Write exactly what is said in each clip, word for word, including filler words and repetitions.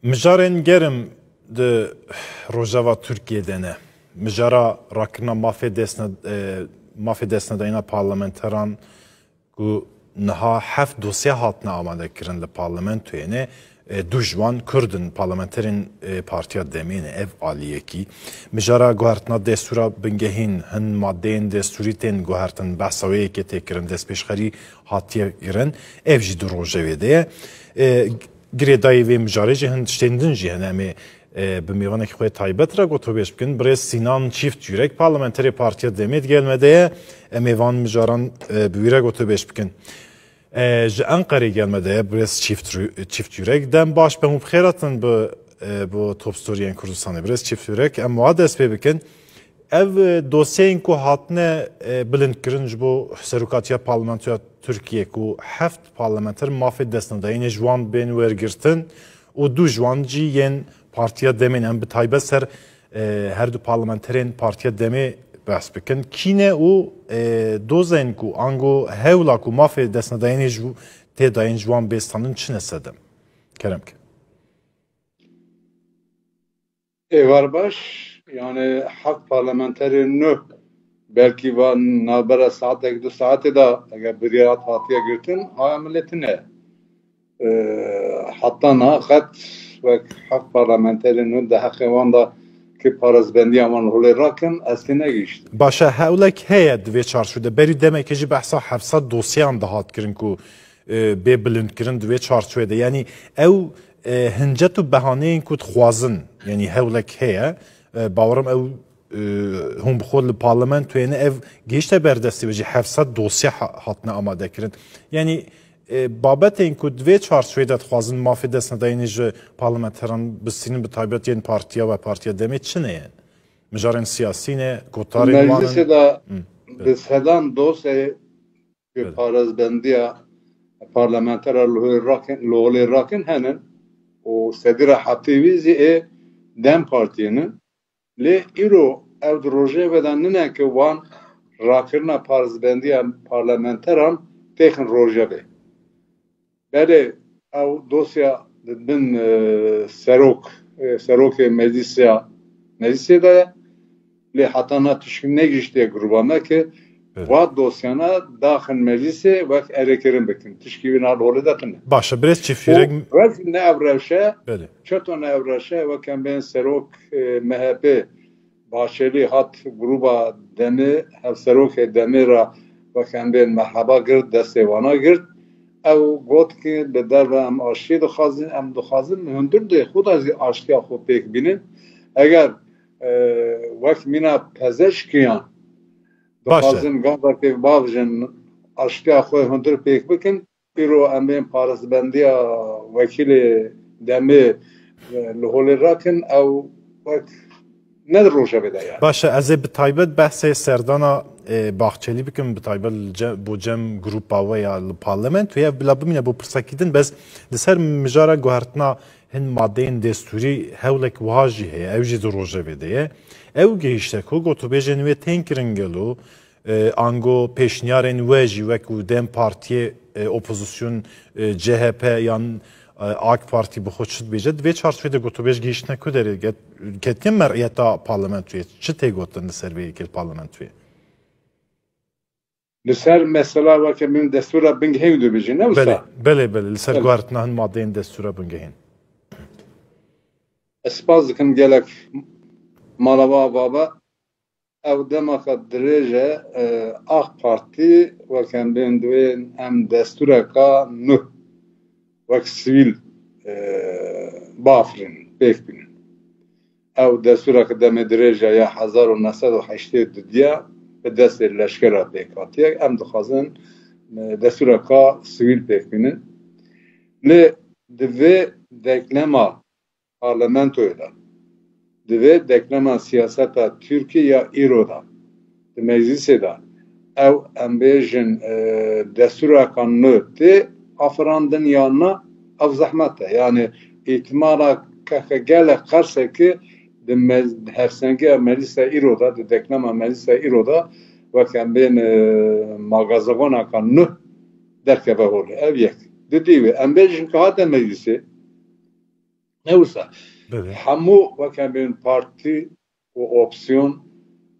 Mijarên germ di Rojava Tirkiyê de ne. Mijara rakirina mafê destne-, e, mafê destnedayîna parlamenteran ku niha heft dosye hatine amadekirin li parlamentoyê ne, e, du ji wan Kurd in, parlamenterên, e, Partiya Demê ne, ev aliyekî. Mijara guhertina destûra bingehîn, hin madeyên destûrî tên guhertin, behsa wê yekê tê kirin, destpêşxerî hatiye kirin, ev jî di rojevê de ye. E, Girêdayî vê mijarê jî hin tiştên din jî hene. Em ê, e, bi mêvanekî xwe taybet re gotobêj bikin. Birêz Sînan Çîft Yürek, parlamenterê Partiya Demê di gel me de ye. Em ê van mijaran, e, bi wî re gotobêj bikin. E, ji Enqerê gel me de ye, birêz Çîft Rü-, Çîft Yürek. Dem baş, be hûn bi xêr hatin bi, e, bo Top Storyên Kurdistanê. Birêz Çîft Yürek, em wa dest pê bikin. Ev, e, dosyeyên ku hatine, e, bilindkirin ji bo serokatiya parlamentoya Tirkiyê, ku heft parlamenter mafê destnedayînê ji wan bên wergirtin û du ji wan jî yên Partiya Demê ne. Em bi taybet ser, e, her du parlamenterên Partiya Demê behs bikin. Kî ne û, e, dozên ku ango hewla ku mafê destnedayînê ji tê dayîn ji wan bê standin çi ne sedem? Kerem ke. Êvar baş, yani heft parlamenterê nû belkî va navbera saetek du saetê de eger biryar hatiye girtin, haya milletî ne. Ee, heta niha qet wek heft parlamenterê nû di heqê wan de ki parêzbendiya wan holê rakin, ez tê negihiştim. Baş e, hewlek heye di vê çarçovê de. Berî demekê jî behsa heft sed dosyeyan dihat kirin ku, e, bê bilindkirin di vê çarçovê de. Yanî ew, e, hincet û behaneyên ku dixwazin, yanî hewlek heye, e, bawerim ew, e, hûn bi xwe li parlamentoyê ne, ev gihişte ber destê we jî heft sed dosye ha-, hatine amade kirin. Yanî, e, babetên ku di vê çarçovê de dixwazin mafê destnedayînê ji parlamenteran bistînin, bi taybet yên partiya we, Partiya Demê çi ne ye? Mijarên siyasî ne, gotarên wan in? Meclisê de Hı, bi belê. sedan dosyayê Belê. parêzbendiya parlamentera li holê rakin, li holê rakin henin û sedî re heftê wî zî ê DEM Partiyê ne. Lê îro ew di rojevê de nine ke wan rakirina parêzbendiya parlamenteran têxin rojevê. Belê ew dosya di bin, e, serok, e, serokê meclisiya, meclisê de ye. Lê heta na tişkî negihiştiye gruba me ke Evet. va dosyana daxin meclisê wek erêkirin bikin. Tişkî wî na li holê de tune. Baş e, birêz Çîft Yürek. Û wek ne ev rewşe, Belê. çeto ne ev rewşe, wek em bên serok, e, M H P Bahçeli hat gruba Demê, hevserokê Demê re wek em bên merheba girt, destê wana girt. Ew got ki bi derve em aştiyê dixwazin, em dixwazin hundir dê xwe de zî aştiya xwe pêk bînin. Eger, e, wek mîna pezeşkiyan Baş e. dixwazin gavekê bavijin aştiya xwe hundir pêk bikin, Îro em bên parêzbendiya wekîlê Demê, e, li holê rakin, ew wek ne di rojevê de ye. Baş e, ez ê bi taybet behsê serdana, e, Bahçelî bikim, bi taybet li ce-, bo cem grupa we ya li parlamentoyê, bila bimîne bo pirsekî din, bes li ser mijara guhertina hin madeyên destûrî hewlek wiha jî heye, ew jî di rojevê de ye. Ew gihişte ku gotûbêjên wê tên kirin gelo, E, ango pêşniyarên we jî wek ku DEM Partiyê, e, opozisyon, e, C H P yan, e, AK Partî bi xwe çi dibêje, di vê çarçovê de gotûbêj gihiştine ku derê get-, ketiye mer'iyeta parlamentoyê? Çi tê gotin li ser vê yekê li parlamentoyê? Li ser mesela weke min destûra bingehîn dibêjin, ne wisa? Belê, belê, belê. Li ser Belê. guhertina hin madeyên destûra bingehîn. Ez spas dikim gelek mala we ava be. Ew demeke dirêj e, e, AK Partî wek em bên divên em destûreka nû wek sivîl, e, bafirînin, pêk bînin. Ew destûreke demê dirêj e ya hezar û neh sed û heştê û du diya bi destê leşkera pêk hatiye. Em dixwazin, e, destûreka sivîl pêk bînin. Lê di vê denklema parlamentoyê de, di vê denklema siyaseta Tirkiyê ya îro de, di meclisê de, ew em bêjin, e, destûreka nû tê afirandin yan na, ev zehmet e. Yani îhtimala keke gelek qers e ki di me-, hevsengiya meclisa îro de, di denklema meclisa îro de, wek em bên, e, magazegoneka nû derkeve holê. Ev yek. Didî wê. Em bêjin ki hate meclisê, Ne wisa. Hemû weke bên partî û opsiyon,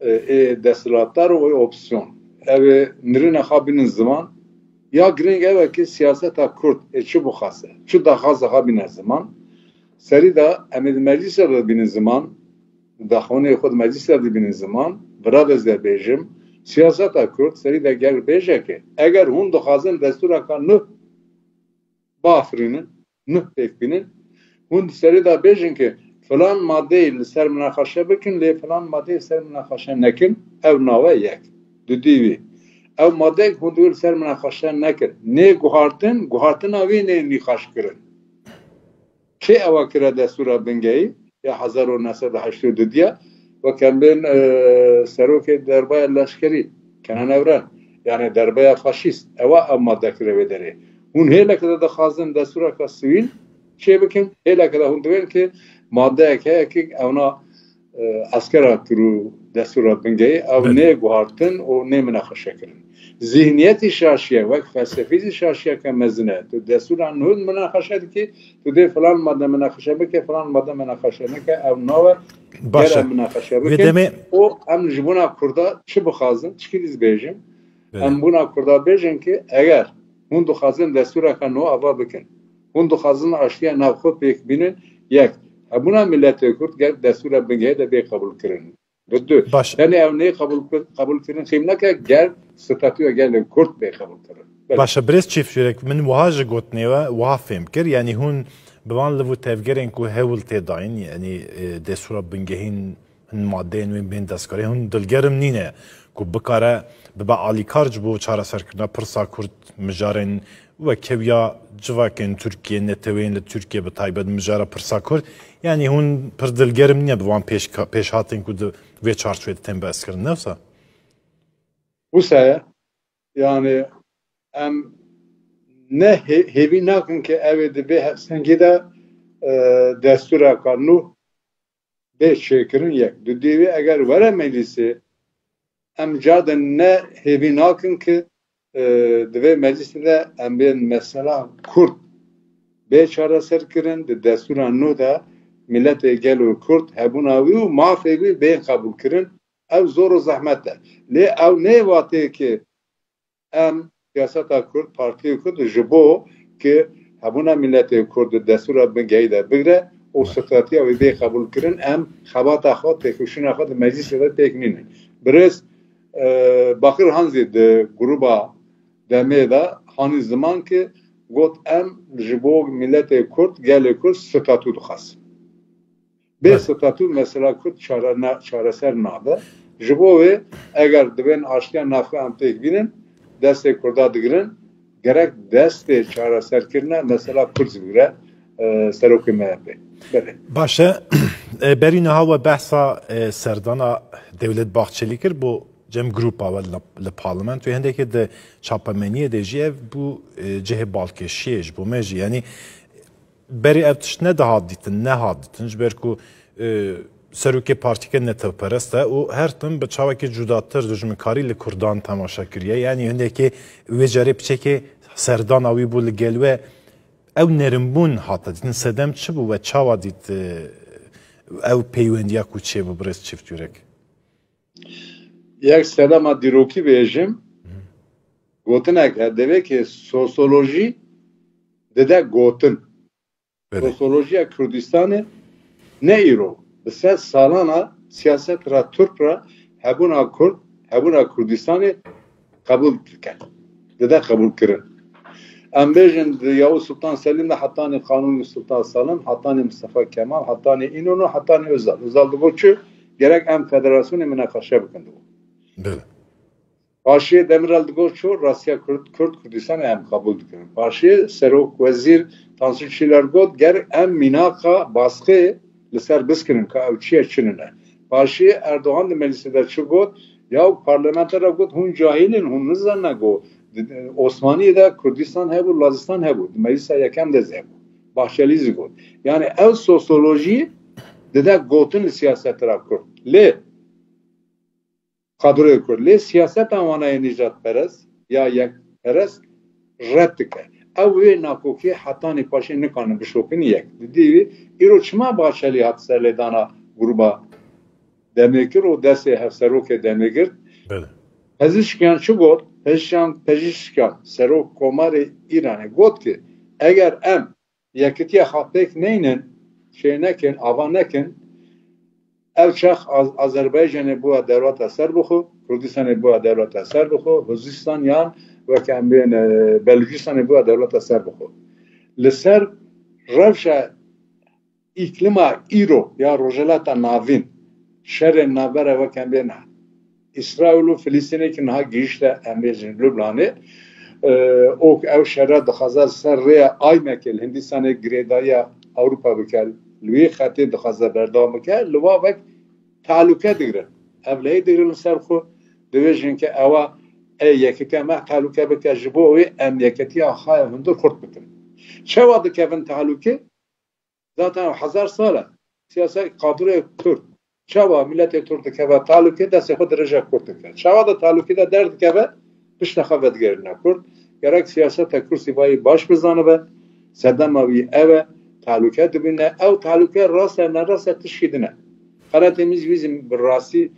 e, ê desthilatdar û ê opsiyon. Ev ê nirîna xwe bînin ziman. Ya girîng ew e ki siyaseta Kurd ê çi bixwaze, çi daxwaza xwe bîne ziman. Serî de em ê di meclîsa de bînin ziman, di daxwanê xwe di meclîsa de bînin ziman. Vira ez de bêjim, siyaseta Kurd serî de ger bêje ki eger hûn dixwazin destûreka nû bafirînin, nû pêk bînin. Hûn di serê de bêjin ki filan madeyê li ser minaqeşe bikin, lê filan madeyê li ser minaqeşe nekin. Ew nawe yek. Dudî wî. Ew madeyek hûn diwê li ser minaqeşe nekin. Nê guhartin, guhartina wî nê nîqaş kirin. Kê ewa kire destûra bingehî ya hezar û neh sed û heştê û du diya? Wek em bên, e, serokê derbaya leşkerî, Kenan Evren, yani derbaya faşîst, ewa ev madde kire wê derê. Hûn hêleke de dixwazin destûreka sivîl çê bikin, hêleke de hûn divên ki maddeyek heye ki ewna, e, eskera kir û destûra bingehî, ew Belê. nê guhartin û nê minaqeşe kirin. Zihniyetî şaşiye, wek felsefî zî şaşiyeke mezin e. Tu destûra nû minaqeşe dikî, tu dê filan madde minaqeşe bike, filan madde minaqeşe neke, ew nawe Baş ger e. em minaqeşe Wê bikin. demê û em ji bona Kurda çi bixwazin, çikî dîz bêjim, Belê. em bona Kurda bêjin ki eger hûn dixwazin destûreka nû ava bikin, hûn dixwazin aştiya navxwe pêk bînin, yek, hebûna miletê Kurd ger destûra bingehê de bê qebûlkirin. Bi du. Baş. Tenê ew nê qebûl kir-, qebûlkirin xîm neke ger statûya gelê Kurd bê qebûlkirin. Belê. Baş e, birêz Çîfçûrek, min wiha ji gotinê we wiha fêm kir, yanî hûn bi van liv û tevgerên ku hewl tê dayîn, yanî, e, destûra bingehîn hin madeyên wê bên destkarê, hûn dilgerim nîne ku bikare bibe alîkar ji bo çareserkirina pirsa Kurd, mijarên wek hewiya civakên Tirkiye, neteweyên li Tirkiye bi taybet mijara pirsa Kurd. Yanî hûn pir dilgerim nîne bi van pêşka-, pêşhatên ku di vê çarçovê de tên behskirin, ne wisa? Wisa ye. Yani em ne hê-, hêvî nakin ki ew ê di vê hevsengê de, e, destûreka nû bê çêkirin yek. Di dêvê eger were meclîsê, em carde ne hêvî nakin ki, e, di vê meclîsê de em bên mesela Kurd bê çareserkirin, di destûra nû de miletê gelo Kurd hebûna wî û mafê wî bên qebûlkirin. Ew zor û zehmet e. Lê ew nê vatê ki em siyaseta Kurd, partiyê Kurd ji bo ki hebûna miletê Kurd di destûra bingehî de bigre û Baş. stratejiya wê bê qebûlkirin, em xebata xwe, têkoşîna xwe di meclîsê de pêk nînin. Birêz, e, Bakir Han zî di gruba demê de hanî ziman ki got, em ji bo miletê Kurd, gelê Kurd statû dixwazin. Bê Belê. statû mesela Kurd çare na-, çareser nabe. Ji bo wê eger divên aştiya navxwe em pêk bînin, destê Kurda digirin, gerek destê çareserkirine mesela Kurd zî bigire, e, serokê M H P. Belê. Baş e. E, berî niha we behsa, e, serdana Dewlet Bahçelî kir bo cem grupa we li, li parlamentoyê. Hindekê di çapemeniyê de jî ev bû, e, cihê balkêşiyê ji bo me jî. Yanî berî ev tişt nedihat dîtin, nehat dîtin, ji ber ku, e, serokê partîke netewperest e û her tim bi çavekî cudatir dijminkarî li Kurdan temaşe kiriye. Yanî hindekê wê carê piçekê serdana wî bû li gel we. Ew nerimbûn hate dîtin, sedem çi bû we çawa dît, e, ew peywendiya ku çêbû, birêz Çiftçûrek? Yek sedema dîrokî bêjim. Gotinek e, divê ki sosyolojî dide gotin. Belê. Sosyolojiya Kurdistanê ne îro, bi sed salana siyaset ra, Türk ra, hebûna Kurd, hebûna Kurdistanê qebûl dikin. Dide qebûlkirin. Em bêjin di Yavuz Sultan Selim de hetanî Kanûnê Sultan Selim, hetanî Mustafa Kemal, hetanî Înonu, hetanî Özal. Özal digot çi? Gerek em federasyonê minaqeşe bikin digot. Belê. Paşê Demirel digot çi? Rastiya Kurd, Kurd Kurdistanê em qebûl dikin. Paşê Serok Wezîr Tansu Çiller got, ger em mînaqa baskê li ser biskirin ka ew çi ye çi nine. Paşê Erdogan di meclisê de çi got? Ya parlamentera got, hûn cahil in, hûn nizane got. Di, Osmaniyê de Kurdistan hebû, Lazistan hebû. Di meclisa yekem de zî hebû. Bahçelî zî got. Yani ew sosyolojî dide gotin li siyaseta Kurd. Lê kadroyê Kurd. Lê siyaseta wana yê nîjadperest ya yekperest red dike. Ew wê nakokiyê hetanî paşê nikanin bişopin yek. Didî wî, îro çima Bahçelî hat serlêdana grûba Demêkir û destê hevserokê Demêkir? Belê. Pezişkiyan çi got? Pezişkiyan, Pezişkiyan, serok komarê Îranê got ki, eger em yekitiya xwe pêk neynin, şey nekin, ava nekin, ev çax Az-, Azerbaycanê bûya dewleta serbixwe, Kurdistanê bûya dewleta serbixwe, Huzistan yan weke em bên, e, Belûcistanê bûya dewleta serbixwe. Li ser rewşa îklîma îro ya Rojhilata Navîn, şerên navbera weke em bên Îsraîl û Filistînê ki niha gihîşte, em bêjin, Lubnanê, e, û ew şere dixwaze ser rêya Aymekê li Hindistanê girêdariya Ewropa bike, li wî xetê dixwaze berdewam bike, li wa wek tehlûke digirin. Ev leyê digirin li ser xwe, dibêjin ki ewa ê yekitiya me tehlûke bike, ji bo wê em yekitiya xwe ya hundir xurt bikin. Çawa dikevin tehlûke? Zaten hezar sal e. Siyaset kadroyê Kurd. Çawa miletê Kurd dikeve tehlûke, destê xwe dirêje Kurd dike. Çawa da tehlûke de derdikeve, pişta xwe vedigihîne Kurd. Gerek siyaseta Kurd sîbayî baş bizanibe, sedema wî ev e, tehlûke dibîne. Ew tehlûke rast e, ne rast e, tişkî din e. Xeletê min jî wî jî bi rastî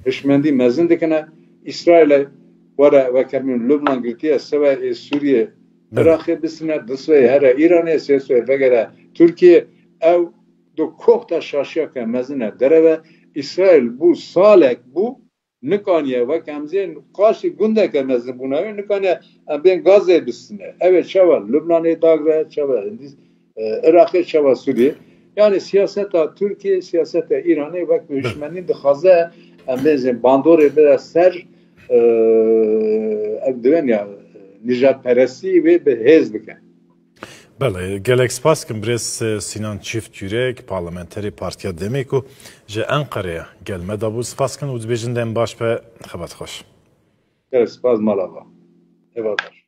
hişmendî mezin dikine. Îsraîlê were weke min Lubnan girtiye, Siwe ê Sûriyê, Belê. Iraqê bisine, di Siweyê here Îranê, sê Siweyê vegere Tirkiye. Ew du kohta şaşiyeke mezin e dereve. Îsraîl bû salek bû, nikaniye wek em zên qaşî gundeke mezin bûna wê, nikaniye em bên Gazê bisine. Ew ê çawa Lubnanê dagre, çawa Hindî-, e, Iraqê, çawa Sûriyê. Yani siyaseta Tirkiye, siyaseta Îranê wek bi Belê. hişmenî dixwaze em bêjin bandorê bide ser, e, ev diwên ya, nijadperestî wê bi hêz bike. Belê, gelek spas kim birêz, e, Sinan Çift Yürek, parlamenterê Partiya Demê ku ji Enqerê gel me dabû. Spas kin û dibêjin dem baş be, xebat xweş. Gelek spas mala va. Heval baş.